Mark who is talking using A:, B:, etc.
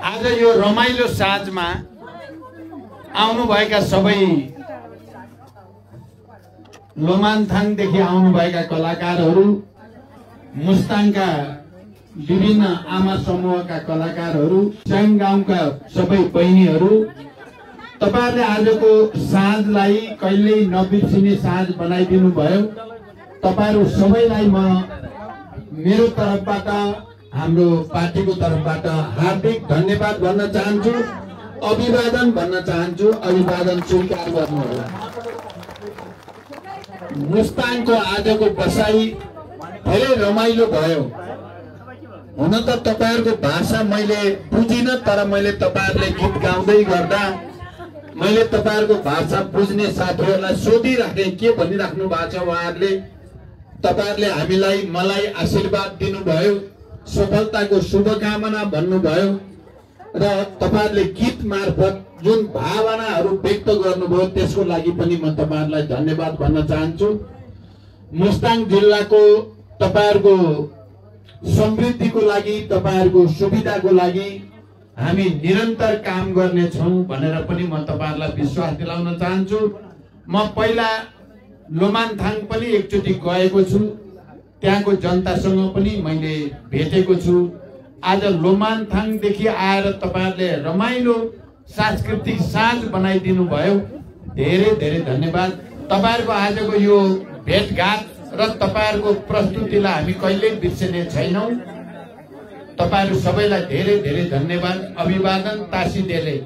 A: आज यो रमाइलो साँझमा आउनुभएका सबै लोमानथाङदेखि आउनुभएका कलाकारहरू, मुस्ताङका विभिन्न आमा समूहका कलाकारहरू, स्याङ गाउँका सबै बहिनीहरू, तपाईहरुले आजको साँझलाई कहिल्यै नबिर्सिने साँझ बनाइदिनु भयो। तपाईहरु सबैलाई म मेरो तर्फबाट, हाम्रो पार्टीको तर्फबाट हार्दिक धन्यवाद भन्न चाहन्छु, अभिवादन भन्न चाहन्छु। अभिवादन स्वीकार गर्नुहोला। मुस्ताङको आजको बसाई धेरै रमाइलो भयो। हुन त तपाईहरुको भाषा मैले बुझिन, तर मैले तपाईहरुले गीत गाउँदै गर्दा मैले तपाईहरुको भाषा बुझ्ने साथीहरुलाई सोधिराखे के भनिराख्नु भएको छ। उहाँहरुले तपाईहरुले हामीलाई मलाई आशीर्वाद दिनुभयो, सफलताको शुभकामना भन्नुभयो र तपाईहरुले गीत मार्फत जुन भावनाहरू व्यक्त गर्नुभयो त्यसको लागि पनि म तपाईहरुलाई धन्यवाद भन्न चाहन्छु। मुस्ताङ जिल्लाको तपाईहरुको समृद्धिको लागि, तपाईहरुको सुविधाको लागि हामी निरन्तर काम गर्नेछौं भनेर पनि म तपाईहरुलाई विश्वास दिलाउन चाहन्छु। म पहिला लोमानथाङ पनि एकचोटि गएको छु, त्यहाँको जनतासँग पनि मैले भेटेको छु। आज लोमानथाङदेखि आएर तपाईहरुले रमाइलो सांस्कृतिक साँझ बनाइदिनु भयो। धेरै धेरै धन्यवाद। तपाईहरुको आजको यो भेटघाट र तपाईहरुको प्रस्तुतिलाई हामी कहिल्यै बिर्सने छैनौं। तपाईहरु सबैलाई धेरै धेरै धन्यवाद। अभिवादन। तासी देले।